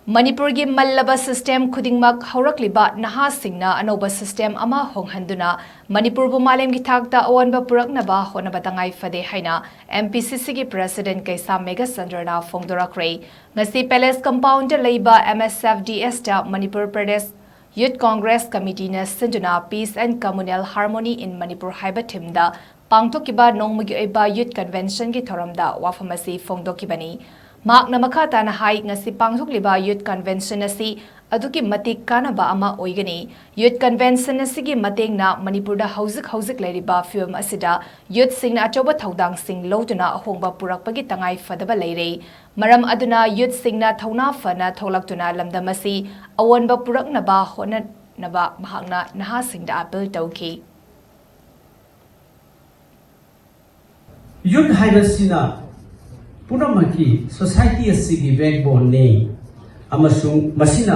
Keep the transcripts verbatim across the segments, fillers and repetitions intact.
ꯃꯅꯤꯄꯨꯔꯒꯤ ꯃꯜꯂꯕ system ꯈꯨꯗꯤꯡꯃꯛ ꯍꯧꯔꯛꯂꯤꯕ ꯅꯍꯥꯁꯤꯡꯅ ꯑꯅꯧꯕ system ꯑꯃ ꯍꯣꯡꯍꯟꯗꯨꯅ ꯃꯅꯤꯄꯨꯔꯕꯨ ꯃꯥꯂꯦꯝꯒꯤ ꯊꯥꯛꯇ ꯑꯑꯣꯟꯕ ꯄꯨꯔꯛꯅꯕ ꯍꯣꯠꯅꯕ ꯇꯉꯥꯏ ꯐꯗꯦ ꯍꯥꯏꯅ M P C C ꯒꯤ president ꯀꯩꯁꯥꯝ ꯃꯦꯘꯆꯟꯗ꯭ꯔꯅ ꯐꯣꯡꯗꯣꯔꯛꯈ꯭ꯔꯦ꯫ ꯉꯁꯤ Palace compound ꯗ ꯂꯩꯕ M S F D S ꯇ Manipur Pradesh Youth Congress Committee ꯅ ꯁꯤꯟꯗꯨꯅ Peace and Communal Harmony in Manipur ꯍꯥꯏꯕ theme ꯗ ꯄꯥꯡꯊꯣꯛꯈꯤꯕ ꯅꯣꯡꯃꯒꯤ ꯑꯣꯏꯕ Youth Convention ꯒꯤ ꯊꯧꯔꯝꯗ ꯋꯥꯐꯝ ꯑꯁꯤ ꯐꯣꯡꯗꯣꯛꯈꯤꯕꯅꯤ꯫ ꯃꯍꯥꯛꯅ ꯃꯈꯥ ꯇꯥꯅ ꯍꯥꯏ, ꯉꯁꯤ ꯄꯥꯡꯊꯣꯛꯂꯤꯕ Youth Convention ꯑꯁꯤ ꯑꯗꯨꯛꯀꯤ ꯃꯇꯤꯛ ꯀꯥꯟꯅꯕ ꯑꯃ ꯑꯣꯏꯒꯅꯤ꯫ Youth Convention ꯑꯁꯤꯒꯤ ꯃꯇꯦꯡꯅ ꯃꯅꯤꯄꯨꯔꯗ ꯍꯧꯖꯤꯛ ꯍꯧꯖꯤꯛ ꯂꯩꯔꯤꯕ ꯐꯤꯕꯝ ꯑꯁꯤꯗ youth ꯁꯤꯡꯅ ꯑꯆꯧꯕ ꯊꯧꯗꯥꯡꯁꯤꯡ ꯂꯧꯗꯨꯅ ꯑꯍꯣꯡꯕ ꯄꯨꯔꯛꯄꯒꯤ ꯇꯉꯥꯏ ꯐꯗꯕ ꯂꯩꯔꯦ꯫ ꯃꯔꯝ ꯑꯗꯨꯅ youth ꯁꯤꯡꯅ ꯊꯧꯅꯥ ꯐꯅ ꯊꯣꯛꯂꯛꯇꯨꯅ ꯂꯝꯗꯝ ꯑꯁꯤ ꯑꯑꯣꯟꯕ ꯄꯨꯔꯛꯅꯕ ꯍꯣꯠꯅꯅꯕ ꯃꯍꯥꯛꯅ ꯅꯍꯥꯁꯤꯡꯗ appeal ꯇꯧꯈꯤ꯫ Youth ꯍꯥꯏꯕꯁꯤꯅ ꯄꯨꯝꯅꯃꯛꯀꯤ society ꯑꯁꯤꯒꯤ backbone ꯅꯤ ꯑꯃꯁꯨꯡ ꯃꯁꯤꯅ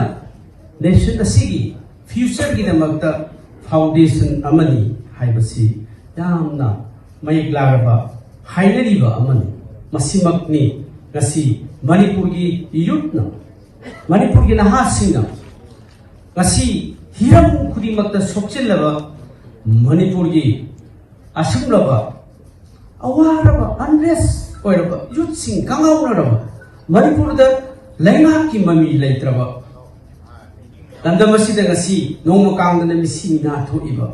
nation ꯑꯁꯤꯒꯤ future ꯒꯤꯗꯃꯛꯇ foundation ꯑꯃꯅꯤ ꯍꯥꯏꯕꯁꯤ ꯌꯥꯝꯅ ꯃꯌꯦꯛ ꯂꯥꯔꯕ ꯍꯥꯏꯅꯔꯤꯕ ꯑꯃꯅꯤ꯫ ꯃꯁꯤꯃꯛꯅꯤ ꯉꯁꯤ ꯃꯅꯤꯄꯨꯔꯒꯤ youth ꯅ, ꯃꯅꯤꯄꯨꯔꯒꯤ ꯅꯍꯥꯁꯤꯡꯅ ꯉꯁꯤ ꯍꯤꯔꯝ ꯈꯨꯗꯤꯡꯃꯛꯇ ꯁꯣꯛꯆꯤꯜꯂꯕ ꯃꯅꯤꯄꯨꯔꯒꯤ ꯑꯁꯨꯝꯂꯕ ꯑꯋꯥꯔꯕ unrest ꯑꯣꯏꯔꯕ youth ꯁꯤꯡ ꯀꯪꯉꯥꯎꯅꯔꯕ ꯃꯅꯤꯄꯨꯔꯗ ꯂꯩꯉꯥꯛꯀꯤ ꯃꯃꯤ ꯂꯩꯇ꯭ꯔꯕ ꯂꯝꯗꯝ ꯑꯁꯤꯗ ꯉꯁꯤ ꯅꯣꯡꯃ ꯀꯥꯡꯗꯅ ꯃꯤꯁꯤ ꯃꯤꯅꯥ ꯊꯣꯛꯏꯕ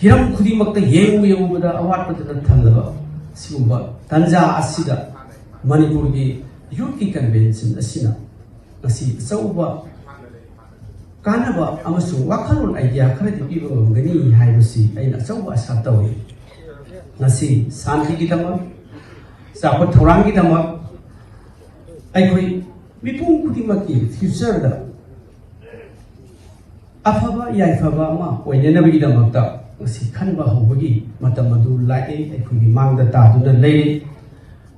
ꯍꯤꯔꯝ ꯈꯨꯗꯤꯡꯃꯛꯇ ꯌꯦꯡꯉꯨ ꯌꯦꯡꯉꯨꯕꯗ ꯑꯋꯥꯠꯄꯗꯨꯅ ꯊꯜꯂꯕ ꯁꯤꯒꯨꯝꯕ ꯇꯥꯟꯖꯥ ꯑꯁꯤꯗ ꯃꯅꯤꯄꯨꯔꯒꯤ youth ꯀꯤ convention ꯑꯁꯤꯅ ꯉꯁꯤ ꯑꯆꯧꯕ ꯀꯥꯟꯅꯕ ꯑꯃꯁꯨꯡ ꯋꯥꯈꯜꯂꯣꯟ idea ꯈꯔꯗꯤ ꯄꯤꯕ ꯉꯝꯒꯅꯤ ꯍꯥꯏꯕꯁꯤ ꯑꯩꯅ ꯑꯆꯧꯕ ꯑꯁꯥ ꯇꯧꯏ꯫ ꯉꯁꯤ ꯁꯥꯟꯇꯤꯒꯤꯗꯃꯛ, ꯆꯥꯎꯈꯠ ꯊꯧꯔꯥꯡꯒꯤꯗꯃꯛ ꯑꯩꯈꯣꯏ ꯃꯤꯄꯨꯝ ꯈꯨꯗꯤꯡꯃꯛꯀꯤ future ꯗ ꯑꯐꯕ ꯌꯥꯏꯐꯕ ꯑꯃ ꯑꯣꯏꯅꯅꯕꯒꯤꯗꯃꯛꯇ ꯉꯁꯤ ꯈꯟꯕ ꯍꯧꯕꯒꯤ ꯃꯇꯝ ꯑꯗꯨ ꯂꯥꯛꯑꯦ, ꯑꯩꯈꯣꯏꯒꯤ ꯃꯥꯡꯗ ꯇꯥꯗꯨꯅ ꯂꯩꯔꯦ꯫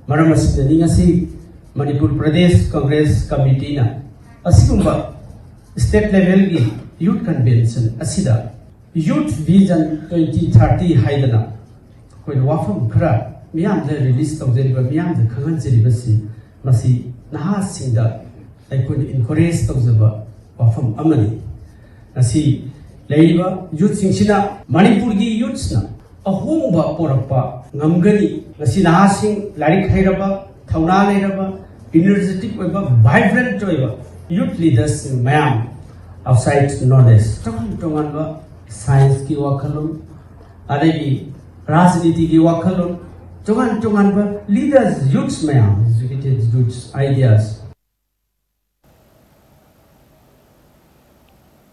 ꯃꯔꯝ ꯑꯁꯤꯅꯅꯤ ꯉꯁꯤ ꯃꯅꯤꯄꯨꯔ ꯄ꯭ꯔꯗꯦꯁ ꯀꯪꯒ꯭ꯔꯦꯁ ꯀꯃꯤꯇꯤꯅ ꯑꯁꯤꯒꯨꯝꯕ state level ꯒꯤ youth convention ꯑꯁꯤꯗ Youth Vision twenty thirty ꯍꯥꯏꯗꯅ ꯑꯩꯈꯣꯏꯅ ꯋꯥꯐꯝ ꯈꯔ ꯃꯤꯌꯥꯝꯗ release ꯇꯧꯖꯔꯤꯕ, ꯃꯤꯌꯥꯝꯗ ꯈꯪꯍꯟꯖꯔꯤꯕꯁꯤ ꯃꯁꯤ ꯅꯍꯥꯁꯤꯡꯗ ꯑꯩꯈꯣꯏꯅ encourage ꯇꯧꯖꯕ ꯋꯥꯐꯝ ꯑꯃꯅꯤ꯫ ꯉꯁꯤ ꯂꯩꯔꯤꯕ youthꯁꯤꯡꯁꯤꯅ, ꯃꯅꯤꯄꯨꯔꯒꯤ youthꯁꯅ ꯑꯍꯣꯡꯕ ꯄꯨꯔꯛꯄ ꯉꯝꯒꯅꯤ꯫ ꯉꯁꯤ ꯅꯍꯥꯁꯤꯡ, ꯂꯥꯏꯔꯤꯛ ꯍꯩꯔꯕ, ꯊꯧꯅꯥ ꯂꯩꯔꯕ, energetic ꯑꯣꯏꯕ, vibrant ꯑꯣꯏꯕ youth leadersꯁꯤꯡ ꯃꯌꯥꯝ, outside knowledge, ꯇꯣꯉꯥꯟ ꯇꯣꯉꯥꯟꯕ scienceꯀꯤ ꯋꯥꯈꯜꯂꯣꯟ, ꯑꯗꯒꯤ ꯔꯥꯖꯅꯤꯇꯤꯒꯤ ꯋꯥꯈꯜꯂꯣꯟ, ꯇꯣꯉꯥꯟ ꯇꯣꯉꯥꯟꯕ leaders, youths ꯃꯌꯥꯝ, educated youths, ideas,